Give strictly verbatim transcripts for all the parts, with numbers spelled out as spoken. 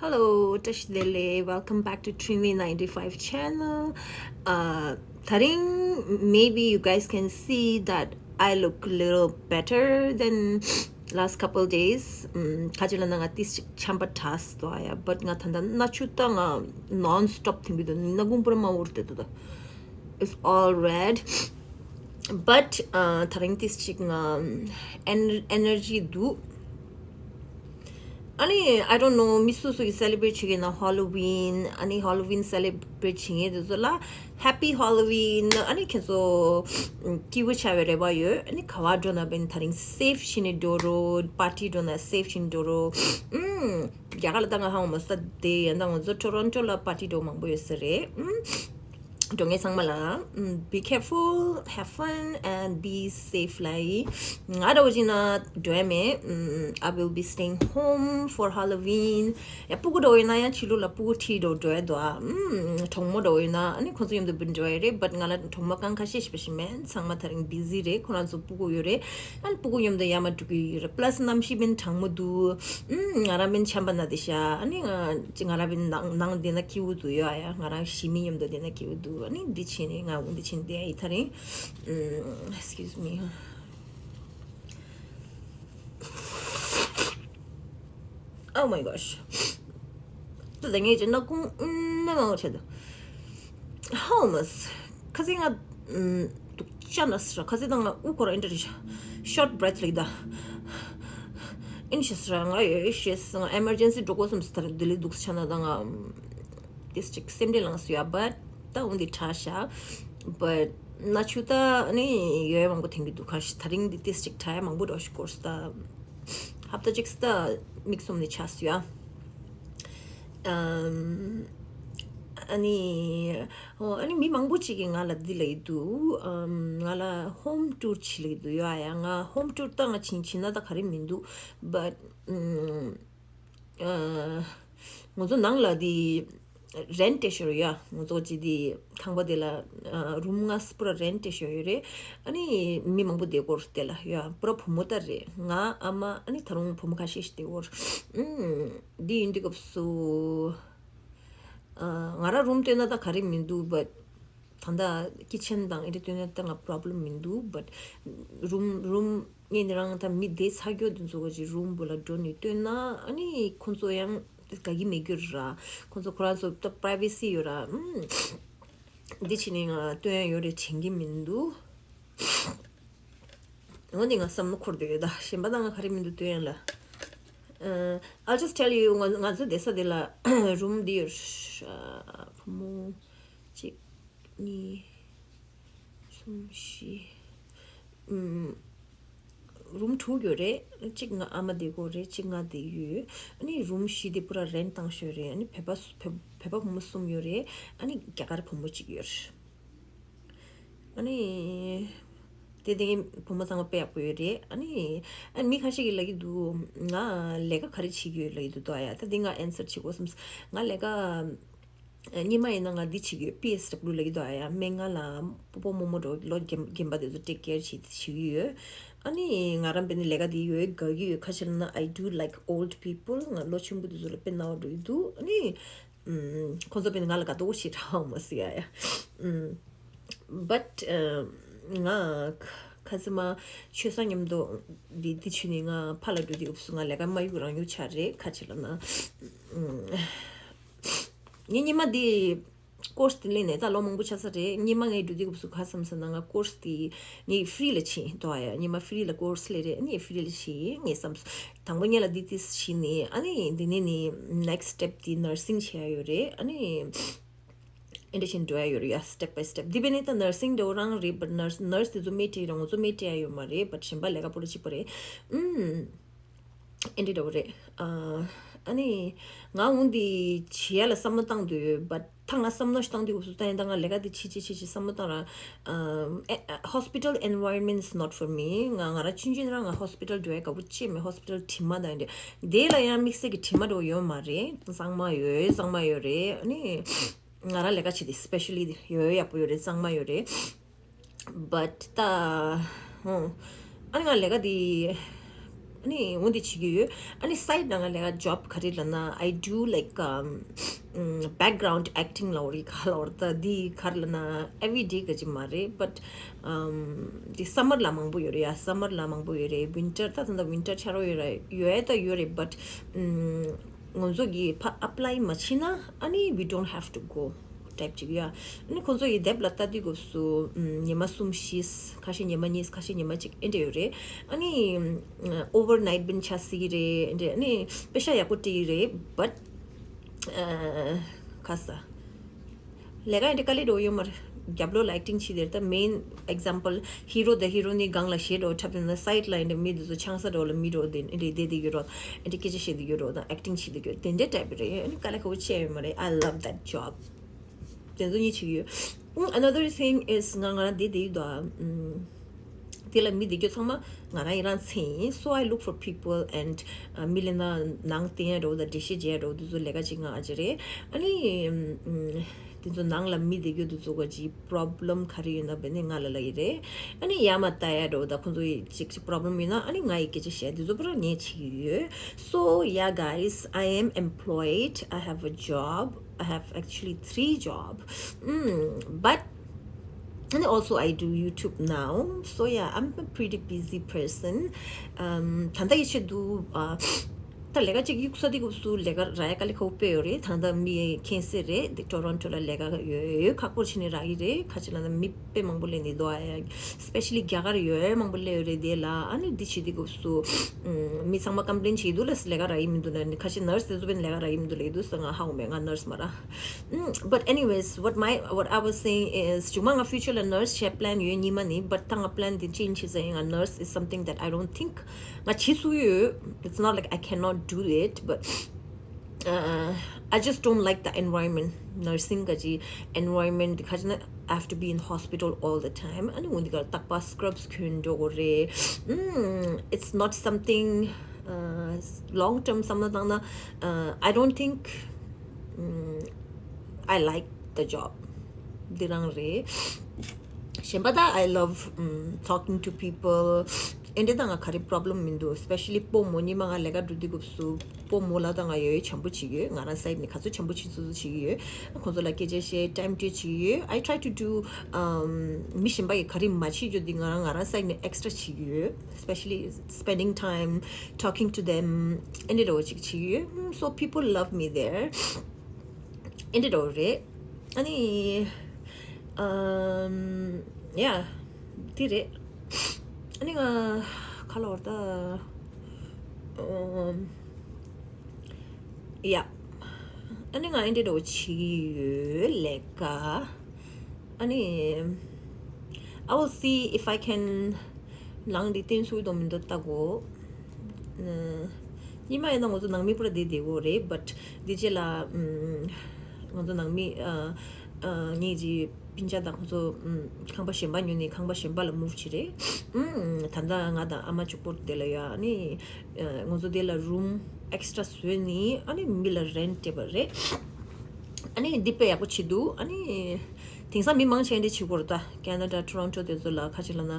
Hello, བཀྲ་ཤིས་བདེ་ལེགས། Welcome back to Trinley ninety-five channel. Uh, ད་རིང་, maybe you guys can see that I look a little better than last couple days. ཨམ། ག་ཅི་ལབ་ན་ང་ཏིས་ཅིག་ཆམ་པ་དྲགས་སོང་ཡ། But ང་ད་ལྟ་སྣ་ཆུ་ད་ང་non stop ཐིང་གི་འདུག་སྣ་ཁུང་པུ་ར་མ་འོར་ཏེ་འདུག་ད། It's all red. But uh, ད་རིང་ཏིས་ཅིག་ང་ཨེན་ཨེ་ནར་ཇི་འདུག་ཨ་ནི་I don't know, མི་སུ་སུ་གི་celebrate བྱེད་ཀྱི་ན་Halloween. ཨ་ནི་Halloween celebrate བྱེད་མཁན་དེ་ཚོ་ལ་Happy Halloween. ཨ་ནི་ཁྱེད་ཚོ་སྐྱིད་པོ་བྱ་བའི་རེ་བ་ཡོད། ཨ་ནི་ག་བ་འགྲོ་ན་བན་ད་རིང་safe བྱས་ནས་འགྲོ་རོགས། Party འགྲོ་ན་safe བྱས་ནས་འགྲོ་རོགས། ཨུམ། རྒྱ་གར་ལ་ད་ང་ཧ་གོ་མ་སོང་། དེ་ཡན་ད་ང་ཚོ་Toronto ལ་party འགྲོ་མང་པོ་ཡོད་ས་རེད། ཨུམ། འགྲོ་མཁན་ཚང་མ་ལ། ཨུམ། Be careful, have fun and be safe ལ་ཡིན། ང་འདྲ་བོ་ཅིག་ན་འགྲོ་ཡ་མེད། ཨུམ། I will be staying home for Halloween. ཡ། སྤུ་གུ་འདྲ་བོ་ཡིན་ན་ཡང་ཕྱི་ལོགས་ལ་སྤུ་གུ་ཁྲིད་འགྲོ་འགྲོ་ཡ་འདུག་ཨ། ཨུམ། གྲོགས་མོ་འདྲ་བོ་ཡིན་ན་ཨ་ནི་ཁོང་ཚོ་མཉམ་དུ་འགྲོ་ཡ་རེད། But ང་ལ་གྲོགས་མོ་གང་ཁ་ཤས་ཤིག་པ་ཞིག་མེད། ཚང་མ་ད་རིང་busy རེད། ཁོ་རང་ཚོ་སྤུ་གུ་ཡོད་རེད། ཨ་ནི་སྤུ་གུ་མཉམ་དུ་ཡར་མར་འགྲོ་གི་ཡོད་རེད། Plus གནམ་གཤིས་མིན་གྲང་མོ་འདུག་ཨུམ། ང་རང་མིན་ཆམ་པ་ན་དེ་ཤ། ཨ་ནི་ང་ང་རང་མིན་ནང་ནང་བསྡད་ན་སྐྱིད་པོ་འདུག་ཡོད་ཨ་ཡ། ང་རང་ཞི་མི་མཉམ་དུ་བསྡད་ན་སྐྱིད་པོ་འདུག་ཨ་ནི་འདི་བྱས་ནས་ང་འོ་འདི་བྱས་ནས་བསྡད་ཡ་ཡིན་ད་རིང་། ཨུམ། Excuse me. Oh my gosh. ད་ད་ངས་ཅི་ན་ཁུང་ཨུམ་ན་མང་བ་བྱེད་དོ། Homeless. ཁ་སང་ང་ཨུམ་དུག་ཅག་ན་སྲ། ཁ་སང་ད་ང་དབུ་སྐོར་ཨེ་འདྲ་རེད་ཤག Short breath ལེགས་ད། ཨིན་ཤེས་སྲ། ང་ཡོད་ཤེས། ང་emergency འགྲོ་དགོས་བསམ་སྲ། ད་ལྡི་ལི་འདུག་ཆ་ན་ད་ང་ཏིས་ཅིག་སེམས་ཁྲལ་ལངས་སོང་ཡ། But ད་འོ་འདི་དྲག་ཤག But སྣ་ཆུ་ད་ནི་ཡོད་ཡ་མང་པོ་ཐེང་གི་འདུག་ཁ་ཤས་ད་རིང་འདི་ཏིས་ཅིག་དྲག་ཡ་མང་པོ་འགྲོ་ཤི་སྐོར་སི་ད། ཧབ་ཏ་ཅིག་སི་ད་མིག་སོམ་ནི་ཆགས་སོང་ཡ། ཨམ། ཨ་ནི། ཨོ། ཨ་ནི་མི་མང་པོ་ཅིག་གིས་ང་ལ་འདི་ལབ་ཀྱི་འདུག་ཨམ། ང་ལ་home tour བྱེད་ལབ་ཀྱི་འདུག་ཡོད་ཨ་ཡ། ང་home tour ད་ང་བྱིན་བྱིན་ན་ད་ག་རེ་མི་འདུག But ཨམ། ཨ། ང་ཚོ་ནང་ལ་འདི་rent སྤྲད་ཤོར་ཡ། ང་ཚོ་ཅི་འདི་ཁང་པ་དེ་ལ། ཨ། རུམ་ལྔ་པུ་ར་rent སྤྲད་ཤོར་ཡོད་རེད། ཨ་ནི་མི་མང་པོ་བསྡད་སྐོར་དེ་ལ་ཡ། པུ་ར་བུ་མོ་ད་རེད། ང་ཨ་མ་ཨ་ནི་ད་རུང་བུ་མོ་ཁ་ཤས་ཤིག་བསྡད་སྐོར། ཨུམ། འདི་ཡིན་དུས་སྐབས་སུ། ཨ། ང་རང་རུམ་སྟོན་ན་ད་ག་རེ་མི་འདུག But ད་ལྟ་kitchen དང་ཨེ་འདྲ་སྟོན་ན་ད་ང་problem མི་འདུག But རུམ་རུམ་ངས་ནི་རང་ད་མི་བསྡད་ཚར་རྒྱུ་དེ་ཚོ་གི་རུམ་བུ་ལ་འགྲོ་ནས་སྟོན་ན་ཨ་ནི་ཁོང་ཚོ་ཡང་དགའ་གི་མེད་རྒྱུ་ར། ཁོང་ཚོ་ཁོ་རང་ཚོ་ད་privacy ཡོད་ར། ཨུམ། འདི་བྱས་ནས་ང་སྟོན་ཡ་ཡོད་རེད་དྲན་གི་མི་འདུག་འོ་འདི་ང་བསམ་བློ་འཁོར་བསྡད་ཡོད་ད། གཞན་པ་ད་ང་ག་རེ་མི་འདུག་སྟོན་ཡ་ལ། ཨ། I'll just tell you. ང་ང་ཚོ་བསྡད་ས་དེ་ལ་རུམ་འདི་ཡོད། ཨ། བུ་མོ་གཅིག་གཉིས། གསུམ། བཞི། ཨུམ། རུམ་དྲུག་ཡོད་རེད། གཅིག་ང་ཨ་མ་བསྡད་ཀྱི་ཡོད་རེད། གཅིག་ང་བསྡད་ཀྱི་ཡོད། ཨ་ནི་རུམ་བཞི་དེ་པུ་ར་rent བཏང་ཤོར་རེད། ཨ་ནི་བོད་པ་བོད་བོད་པ་བུ་མོ་གསུམ་ཡོད་རེད། ཨ་ནི་རྒྱ་གར་བུ་མོ་གཅིག་ཡོད་རེད། ཨ་ནི། དེ་དེ་བུ་མོ་ཚང་མ་དཔེ་ཡག་པོ་ཡོད་རེད། ཨ་ནི། ཨ་ནི་མི་ཁ་ཤས་ཀྱིས་ལབ་ཀྱི་འདུག་ང་ལས་ཀ་ག་རེ་བྱེད་ཀྱི་ཡོད་ལབ་ཀྱི་འདུག་ད་ཡ། ད་འདི་ང་answer བྱེད་དགོས་བསམ། ང་ལས་ཀ། ཉི་མ་ཡིན་ན་ང་འདི་བྱེད་ཀྱི་ཡོད། པི་ཨེས་ཌབ་ལིའུ་ལབ་ཀྱི་འདུག་ཨ་ཡ། སྨན་ཁང་ལ་སྤོ་བོ་རྨོ་མོ་འགྲོ་ལོ་རྒན་རྒན་པ་དེ་ཚོ་take care བྱེད་བྱེད་ཀྱི་ཡོད། ཨ་ནི་ང་རང་དཔེ་ནི་ལས་ཀ་དེ་ཡོད་དགའ་གི་ཡོད། ག་ཅི་ལབ་ན། I do like old people. ང་ལོ་ཆེན་པོ་དེ་ཚོ་ལ་དཔེ་སྣང་བ་འགྲོ་གི་འདུག་ཨ་ནི། ཁོང་ཚོ་དཔེ་ནི་ང་ལ་དགའ་ཏོག་ཞིག་རག་མ་སྲིད་ཨ་ཡ། But ང་ཁ་ཚ་མ་ཆོས་ས་མཉམ་དུ་འདི་འདི་ཆུ་ནི་ང་ཕ་ལ་འགྲོ་དུས་ཨུབ་སུ་ང་ལས་ཀ་མ་གཡུག་རང་གཡུག་ཆགས་རེད། ག་ཅི་ལབ་ན། ངས་ཉི་མ་འདི་course དེ་ལེན་ནས་ད་ལོ་མང་པོ་ཆགས་ས་རེད། ཉི་མ་ངས་འགྲོ་དུས་སྐབས་སུ་ག་བསམ་ས་ན། ང་course དེ་ངས་free ལ་ཕྱིན་དོ་ཨ་ཡ། ཉི་མ་free ལ་course ལེན་རེད། ཨ་ནི་free ལ་ཕྱིན་ངས་བསམ་སོང་། དང་པོ་ངས་ལ་འདི་དེ་ཕྱིན་ནས་ཨ་ནི་འདི་ནས་ནི་next step དེ་nursing བྱེད་ཡ་ཡོད་རེད། ཨ་ནི་ཨེ་འདྲ་བཞིན་འགྲོ་ཡ་ཡོད་རེད་ཡ། Step by step དེ་བས་ནི་ད་nursing འདྲ་བོ་རང་རེད། But nurse nurse དེ་ཚོ་སྨན་སྤྲད་རང་ངོ་ཚོ་སྨན་སྤྲད་ཡ་ཡོད་མ་རེད། But གཞན་པ་ལས་ཀ་པོ་ལ་གཅིག་པ་རེད། ཨུམ། ཨེ་འདྲ་འདྲ་བོ་རེད། ཨ་ཨ་ནི་ང་འོང་འདི་བྱེད་ཡ་ལ་བསམ་བློ་བཏང་འདོད་ཡོད། But ད་ང་བསམ་བློ་ཞིག་བཏང་དུས་སྐབས་སུ་ད་ཡིན་ད་ང་ལས་ཀ་འདི་བྱེད་བྱེད་བྱེད་བྱེད་བསམ་བློ་བཏང་ར། ཨ་ཨ་hospital environment is not for me. ང་ང་རང་ཆུང་ཆུང་རང་ང་hospital འགྲོ་ཡ་དགའ་པོ་ཅི་མེད། Hospital དྲི་མ་དང་ཡིན་དེ་དེ་ལ་ཡང་དམིགས་བསལ་གྱི་དྲི་མ་འདྲ་བོ་ཡོད་མ་རེད། གཙང་མ་ཡོད། གཙང་མ་ཡོད་རེད། ཨ་ནི། ང་རང་ལས་ཀ་བྱེད་དེ་specially དེ་ཡོད་ཡག་པོ་ཡོད་རེད། གཙང་མ་ཡོད་རེད། But ད་ཧོ། ཨ་ནི་ང་ལས་ཀ་དེ་ ཨ་ནི་འོ་འདི་བྱེད་ཀྱི་ཡོད། ཨ་ནི་སའིཌ་ནང་ལ་ལས་ཀ་ཇོབ་ག་རེ་ལབ་ན། I do like um, um, background acting ལབ་རེད། ག་ལབ་རེད། ད་འདི་ག་རེ་ལབ་ན། everyday ག་ཅིག་མ་རེད། but um, འདི་སམ་མར་ལ་མང་པོ་ཡོད་རེད་ཡ། སམ་མར་ལ་མང་པོ་ཡོད་རེད། ཝིན་ཊར་ད་ད་ལྟ་ཝིན་ཊར་ཆ་རོགས་ཡོད་རེད། ཡོད་ད་ཡོད་རེད། but um, ང་ཚོ་གིས་ཕ་ཨེབ་ལའི་མ་བྱེད་ན་ཨ་ནི་we don't have to go type ཅིག་ཡ། ཨ་ནི་ཁོང་ཚོ་ཡི་དེབ་ལ་ལྟ་དུས་སྐབས་སུ་ཉི་མ་གསུམ་བཞི། ཁ་ཤས་ཉི་མ་གཉིས། ཁ་ཤས་ཉི་མ་གཅིག་ཨེ་འདྲ་ཡོད་རེད། ཨ་ནི་ཨོ་ཝར་ནའིཊ་བན་ཆགས་སྲིད་ཀྱི་རེད། ཨེ་འདྲ་ཨ་ནི་པེ་ཤ་ཡག་པོ་སྤྲད་ཀྱི་རེད། but ཁ་ས་ལས་ཀ་ཨེ་འདྲ་དཀའ་ལས་འགྲོ་ཡོད་མ་རེད། རྒྱབ་ལོགས་ལ་ཨེག་ཊིང་བྱེད་དེར་ད་མེན་ཨེག་ཛམ་པལ་ཧི་རོ་དང་ཧི་རོ་ནི་སྒང་ལ་ཞེད་འགྲོ་འཁྲབ་དེ་ན་སའིཌ་ལ་ཨེ་འདྲ་མི་དེ་ཚོ་ཆང་ས་འགྲོ་ལ་མི་འགྲོ་དེ་ཨེ་འདྲ་བསྡད་དེ་ཡོད་རོགས། ཨེ་འདྲ་སྐད་ཆ་བཤད་དེ་ཡོད་རོགས་དང་ཨེག་ཊིང་བྱེད་དེ་ཡོད་དེ་འདྲ་ཊའིབ་རེད། ཨ་ནི་དཀའ་ལས་ཁག་པོ་ཆེ་ཡོད་མ་རེད། I love that job. དེ་ཚོ་གཉིས་བྱེད་ཀྱི་ཡོད། ཨུ། another thing is ང་ང་རང་འདི་འདི་ཡོད་དོ། ཨུམ། དེ་ལ་མི་འདི་སྐྱོ་ཚང་མ་ང་རང་ཡི་རང་ཚེ་ཡིན། so I look for people and ཨ། མི་ལ་ན་ནང་བསྟན་ཡ་འགྲོ་དང་འགྲེལ་བཤད་བྱེད་ཡ་འགྲོ་དུས་ཚོད་ལས་ཀ་ཅིག་ང་ཨ་ཅེ་རེད། ཨ་ནི་ཨུམ། དེ་ཚོ་ནང་ལ་མི་འདི་སྐྱོ་དུས་ཚོད་ག་ཅིག་པོ་རོབ་ལེམ་ག་རེ་ཡོད་ན་བས་ནི་ང་ལ་ལ་ཡི་རེད། ཨ་ནི་ཡ་མ་ལྟ་ཡ་འགྲོ་ད་ཁོང་ཚོ་ཡི་ཅིག་ཅིག་པོ་རོབ་ལེམ་ཡོད་ན་ཨ་ནི་ང་ཡི་སྐད་ཆ་བཤད་དུས་ཚོད་པོ་ར་ངས་བྱེད་ཀྱི་ཡོད། So yeah, guys, I am employed. I have a job. I have actually three job. Mm, but and also I do YouTube now. So yeah, I'm a pretty busy person. Um, ད་ལྟ་ཡི་ཆེད་དུ་ཨ། ད་ལས་ཀ་ཅིག་གཡུག་ས་དེ་སྐབས་སུ་ལས་ཀ་རག་ཡ་དཀའ་ལས་ཁག་པོ་དཔེ་ཡོད་རེད། ད་ལྟ་མི་ཁྱད་སེ་རེད། འདི་ཊོ་རོན་ཊོ་ལ་ལས་ཀ་ཡོད་ཡོད་ཁག་པོ་བྱས་ནས་རག་གི་རེད། ཁ་ཅིག་ལ་ན་མི་དཔེ་མང་པོ་སླེབས་ནས་འདུག་ཨ། སི་པེ་ཤ་ལི་རྒྱ་གར་ཡོད་མང་པོ་སླེབས་ཡོད་རེད། དེ་ལ་ཨ་ནི་འདི་བྱེད་དུས་སྐབས་སུ་ཨུམ། མི་ཚང་མ་ཀམ་པི་ལེན་བྱེད་འདུག་ལ་ལས་ཀ་རག་གི་མི་འདུག་ལ་ནི། ཁ་ཤས་ནར་སི་དེ་ཚོ་བས་ལས་ཀ་རག་གི་མི་འདུག་ལ་ཡི་འདུག་ས། ང་ཧ་གོ་མེད། ང་ནར་སི་མ་ར། ཨུམ། but anyways, what my, what I was saying is ཅུང་མ་ང་ཕིའུ་ཅར་ལ་ནར་སི་བྱེད་པི་ལན་ཡོད་གཉིས་མ་ནི། but ད་ང་པི་ལན་དེ་ཅེན་ཇི་བྱེད་ས་ཡིན། ང་ནར་སི་is something that I don't think ང་བྱེད་སུ་ཡོད། It's not like I cannot do it, but uh, I just don't like the environment. Nursing ག་ཅིག་environment དེ་ཁ་ཅིག་ན་I have to be in hospital all the time. ཨ་ནི་འོན་ཏེ་ག་རྟག་པར་སི་ཀྲབ་གྱོན་འགྲོ་དགོས་རེད། ཨུམ། It's not something uh, long term བསམ་བློ་བཏང་ན། Uh, I don't think um, I like the job. འདི་རང་རེད། གཞན་པ་ད་I love um, talking to people. ཨེ་འདྲ་ད་ང་ག་རེ་པོ་རོབ་ལེམ་མི་འདུག་སི་པེ་ཤ་ལི་སྤོ་རྨོ་གཉིས་མ་ང་ལས་ཀ་འགྲོ་དུས་སྐབས་སུ་སྤོ་རྨོ་ལ་ད་ང་ཡོད་ཡོད་བྱམས་པོ་བྱེད་ཀྱི་ཡོད། ང་རང་སའིཌ་ནས་ག་ཚོད་བྱམས་པོ་བྱེད་ཚུལ་བྱེད་ཀྱི་ཡོད། ཁོང་ཚོ་ལ་སྐད་ཆ་བཤད། ཊའིམ་ཊེཀ་བྱེད་ཀྱི་ཡོད། I try to do um, མི་གཞན་པ་ཡིས་ག་རེ་མ་བྱེད་རྒྱུ་འདི་ང་རང་ང་རང་སའིཌ་ནས་ཨེག་སི་ཊ་ར་བྱེད་ཀྱི་ཡོད། Especially spending time talking to them. ཨེ་འདྲ་འདྲ་བོ་ཅིག་བྱེད་ཀྱི་ཡོད། Mm, so people love me there. ཨེ་འདྲ་འདྲ་བོ་རེད། ཨ་ནི་ཨམ། yeah. དེ་རེད། ཨ་ནི་ང་ག་ལབ་དགོས་རེད་ད། ཨམ། yeah. ཨ་ནི་ང་ཨེ་འདྲ་འདྲ་བོ་བྱེད་ཀྱི་ཡོད་ལས་ཀ། ཨ་ནི་I will see if I can ནང་འདི་བསྟན་ཚུལ་དང་མི་འདུག་ལྟ་དགོས། ཉི་མ་ཡིན་ན་ང་ཚོ་ནང་མི་པུ་ར་བསྡད་བསྡད་དགོས་རེད། but འདི་རྗེས་ལ་ང་ཚོ་ནང་མི་ངེད་ཀྱི་སྤུན་ཀྱག་དང་ཁོང་ཚོ་ཁང་པ་གཞན་པ་ཉོས་ནས་ཁང་པ་གཞན་པ་ལ་མུབ་བྱས་རེད། ད་ལྟ་ང་དང་ཨ་མ་གཅིག་པོ་དེ་ལ་ཡོད། ཨ་ནི་ང་ཚོ་དེ་ལ་རུམ་ཨེག་སི་ཊ་ར་བཟོས་ནས་ཨ་ནི་མི་ལ་རེན་ཊི་སྤྲད་པ་རེད། ཨ་ནི་འདི་དཔེ་ཡག་པོ་བྱེད་འདུག་ཨ་ནི་དེང་སང་མི་མང་ཆེ་འདི་བྱེད་དགོས་རེད་ད། ཁེ་ན་ཌ་ཊོ་རོན་ཊོ་དེ་ཚོ་ལ་ཁ་ཅིག་ལ་ན་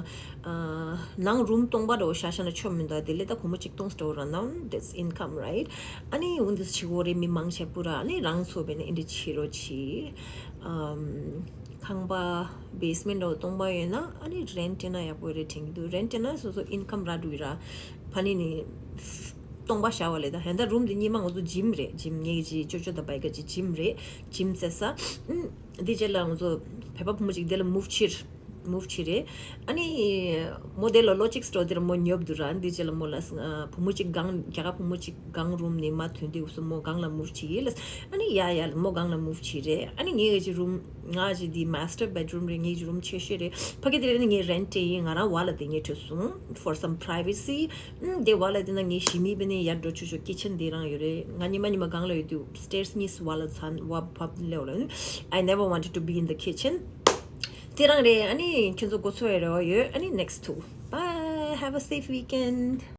ནང་རུམ་སྟོང་པ་འདྲ་བོ་ཤ་ཤ་ན་ཆོ་མི་འདུག་དེ་ལས་ད་སྒོར་མོ་གཅིག་སྟོང་འདྲ་བོ་རག་ན་that's income, right? ཨ་ནི་འོ་འདི་བྱེད་དགོས་རེད། མི་མང་ཆེ་པུ་ར་ཨ་ནི་རང་ཚོ་བས་ནས་འདི་བྱེད་རོགས་གྱིས། ཨམ། ཁང་པ་བེ་སི་མེན་ཊི་འདྲ་བོ་སྟོང་པ་ཡོད་ན་ཨ་ནི་རེན་ཊི་སྤྲད་ན་ཡག་པོ་རེད་དྲན་གྱི་འདུག་རེན་ཊི་སྤྲད་ན་སོ་སོ་ཨིན་ཀམ་རག་འགྲོ་གི་ར། ཕ་ནི་ནི་སྟོང་པ་བཞག་པ་ལས་ད་ཧན་ད་རུམ་འདི་གཉིས་མ་ང་ཚོ་ཇིམ་རེད། ཇིམ་ངེད་ཀྱི་ཅོ་ཅོ་དང་བའི་ཀ་ཅི་ཇིམ་རེད། ཇིམ་རྩེ་ས། ཨུམ། འདི་རྗེས་ལ་ང་ཚོ་བོད་པ་བུ་མོ་གཅིག་འདི་ལ་མུབ་བྱས། མུབ་བྱས་རེད། ཨ་ནི་མོ་དེ་ལ་ལོ་གཅིག་སྟོ་དེར་མོ་ཉོབ་འདུག་ར། འདི་རྗེས་ལ་མོ་ལ་བུ་མོ་གཅིག་སྒང་རྒྱ་གར་བུ་མོ་གཅིག་སྒང་རུམ་ནས་མ་ཐོན་དུས་སུ་མོ་སྒང་ལ་མུབ་བྱས་ཡིན་ལ། ཨ་ནི་ཡ་ཡ་མོ་སྒང་ལ་མུབ་བྱས་རེད། ཨ་ནི་ངེད་ཀྱི་རུམ་ང་ཅི་འདི་མ་སི་ཊར་བེད་རུམ་རེད། ངེད་ཀྱི་རུམ་ཆེ་ཤོས་རེད། ཕ་གི་དེ་རེད། ཨ་ནི་ངས་རེན་ཊི་སྤྲད་ཡིན། ང་རང་བ་ལ་དེ་ངས་ཐོས་སོང་for some privacy. དེ་བ་ལ་དེ་ན་ངའི་ཞི་མི་བས་ནས་ཡར་འགྲོ་ཆོག་ཆོག་ཀི་ཆན་དེ་རང་ཡོད་རེད། ང་ཉི་མ་ཉི་མ་སྒང་ལ་ཡོད་དུས་སི་ཊེར་སི་གཉིས་བ་ལ་ཚན་བ་བབ་ལེའོ་ལ། I never wanted to be in the kitchen. དེ་རང་རེད། ཨ་ནི་ཁྱོད་ཚོ་གོ་ཚོད་ཡོད་རེད་བ་ཡོད། ཨ་ནི་next to bye, have a safe weekend.